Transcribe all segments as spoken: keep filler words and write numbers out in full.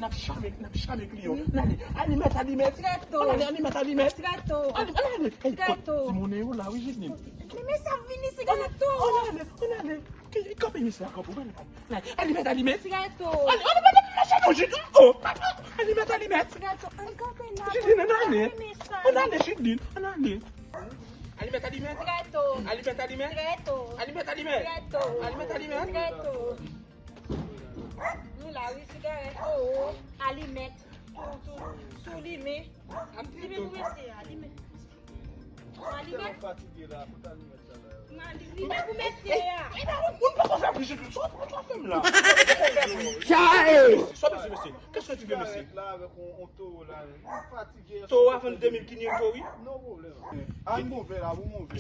N ap chame, n ap chame kliyan. N ale, alimèt, alimèt. Trè to. Ann ale, alimèt, alimèt. Trè to. Ann ale, ann ale. Trè to. Ti monnen yo la, wi, Jidlin. Men mesye ap vini, sigarèt to. Ann ale, ann ale. Kanpe mesye a, kanpe. Alimèt, alimèt. Trè to. Ann ale, ann ale, mache non, Jidlin. Oh, alimèt, alimèt. Trè to. Ann kanpe la. Jidlin, ann ale. Ann ale, Jidlin, ann ale. Alimèt, alimèt. Trè to. Alimèt, alimèt. Trè to. Alimèt, alimèt. Trè to. Alimèt, alimèt. Trè to. Nou la, wi, sigarèt, oh, oh, alimèt, tou, tou, tou limen. Limen pou mesye a, limen. Alimèt. Limen pou mesye a. Moun pa konn fè plis, sa w ap fè m la. Sa w bezwen, mesye? Qu'est-ce que tu veux, mesye? Toro a vann de mil kinyentos, wi. Ann move la, pou move.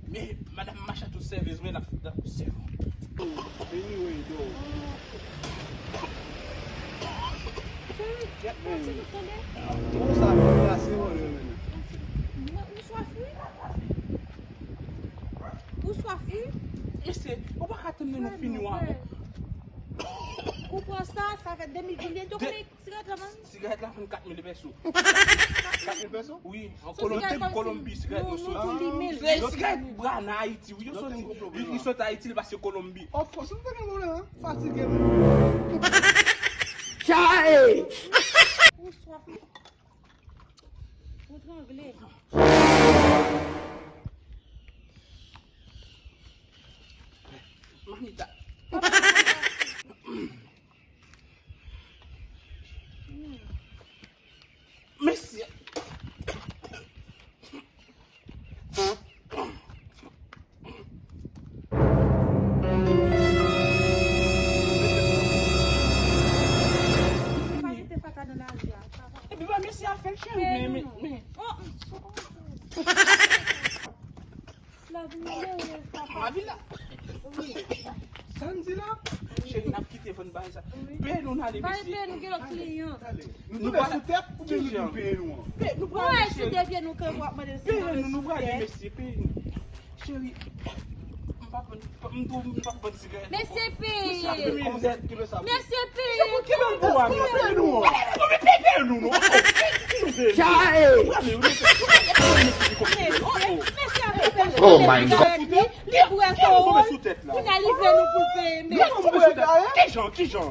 Men madanm mache tout sèvis, men n ap, n ap sèvi. Anyway, though. Cheri, mwen se nou tande. Bon, sa vin la, se vòlè, men. Mwen, ou swaf, wi. Ou swaf, wi. Mesye, ou pa ka tann nou fini avan. Ou pran sa, sa fè de mil, konbyen de mil? Sigarèt la, man. Sigarèt la vann kat mil pèso. Kat mil pèso? Wi, an Kolonbi, Kolonbi, sigarèt nou soti. Se sigarèt bra nan Ayiti, wi, yo soti. Li, li soti Ayiti, li pase Kolonbi. Of course, nou pa gen pwoblèm, hein? Fatige, men. Chae! Ou swaf. Ou trangle. Mamita. Mesye. Epi ba mesye a fè l cheri, men, men, men. Lavi malere, papa. Lavi la. Wi. Sa n di la? Cheri, n ap kite vann bagay sa. Wi. Peye nou n ale, mesye. Peye nou, gen lòt kliyan. Nou pral sou tèt ou byen nou peye nou an? Nou pral sou tèt. Peye nou, nou prale, mesye, peye nou. Cheri, m pa konn, m tou, m pa konn sigarèt. Mesye peye. Mesye peye. Mesye peye. Peye nou. Peye nou, non. Peye nou, non. Peye nou, mesye. Oh my God. Li bwè toro. Kounye a li vle nou pou l peye, mesye. Kijan, kijan?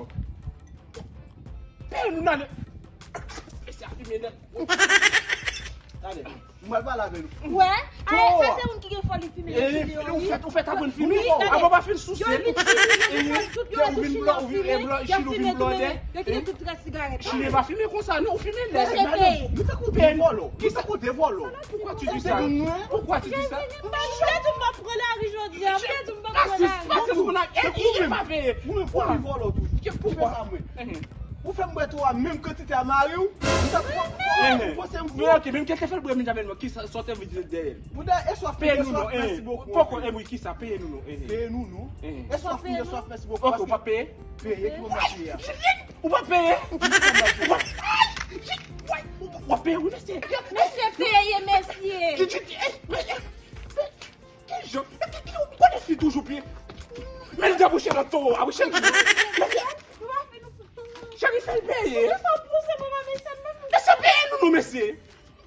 Peye nou nan. Mesye a fimen nèt. Tande, mwen pale avè nou. Wè, sa se moun ki gen fòl li fimen nan videyo, wi. Ou fèt, ou fèt aprann fimen. Wi, tande. Avan pa fin souse. Yo vin fimen, yo vin tout, yo vin tout fimen, yo fimen tout, yo kite tout très sigarèt. Chile pa fimen konsa, non, ou fimen lè. Mesye peye. Nou tankou de vòlò. Nou tankou de vòlò. Pourquoi tu dis ça? Pourquoi tu dis ça? M te di m p ap pran lari jodi a, m te di m p ap pran lari. Rasis, rasis, moun ak, e, e, e pa peye. Ou menm, ou vin vòlò tou. Ki fè sa mwen? Ou fè m bwè twa menm kantite a mari w. Ou ta twa fò, ou panse m fò. Men ok, menm kèlke fè l bwè menm javel mwen, ki sa, sa w te anvi di dèyè l? Pou dèyè, e swaf, e swaf, mèsi bokou. Poko, e wi, ki sa, peye nou non. Peye nou non. E swaf, e swaf, mèsi bokou. Ok, ou pa peye? Peye, ki mwen peye a? Ou pa peye? Ou pa, ay, w ap peye wi, mesye. Mesye peye, mesye. Ki jan? Ou konnen fi toujou pye. Men l debouche nan toro a, wi, cheri. Cheri, fè l peye. Mesye, peye nou, non, mesye.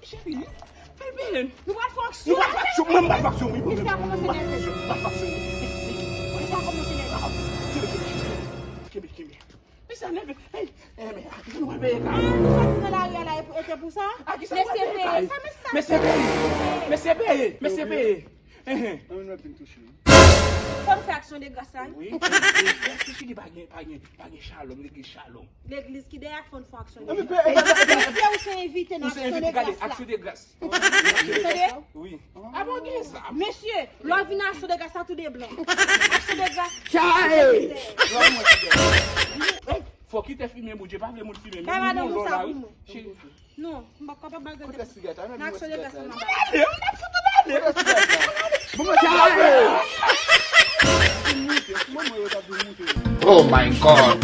Cheri, fè l peye. Nou pral fè aksyon. Nou pral fè aksyon. Mwen, m pral fè aksyon, wi. Mesye a kòmanse nève. M pral fè aksyon, wi. Mesye a kòmanse nève. Kenbe, kenbe, kenbe. Kenbe, kenbe. Mesye a nève. Ey, ey, men, a ki sa nou pral peye kay? Ah, nou soti nan lari a la, e pou, e te pou sa? A ki sa nou pral peye kay? Mesye peye. Mesye peye. Mesye peye. Mesye peye. Enhen. Ann wè vin touche. Fò n fè aksyon de gras la, wi. Wi, wi, wi. Èske chili pa gen, pa gen, pa gen shalom, legliz shalom? Legliz ki dèyè fò n fè aksyon de gras. Mesye, ou se envite nan aksyon de gras la. Aksyon de gras. Tande? Wi. A bon, gen sa. Mesye, lè w vin aksyon de gras la, tou de blan. Aksyon de gras. Chae! Fò kite fimen, Bondye pa vle moun fimen. Bay madanm ou sa pou mwen. Non, m pa kapab bagay de. Kote sigarèt la? Nan aksyon de gras la, m ap ale, m ap fout ou ale. Kote sigarèt la? Bon, mwen, sigarèt la. Oh my God.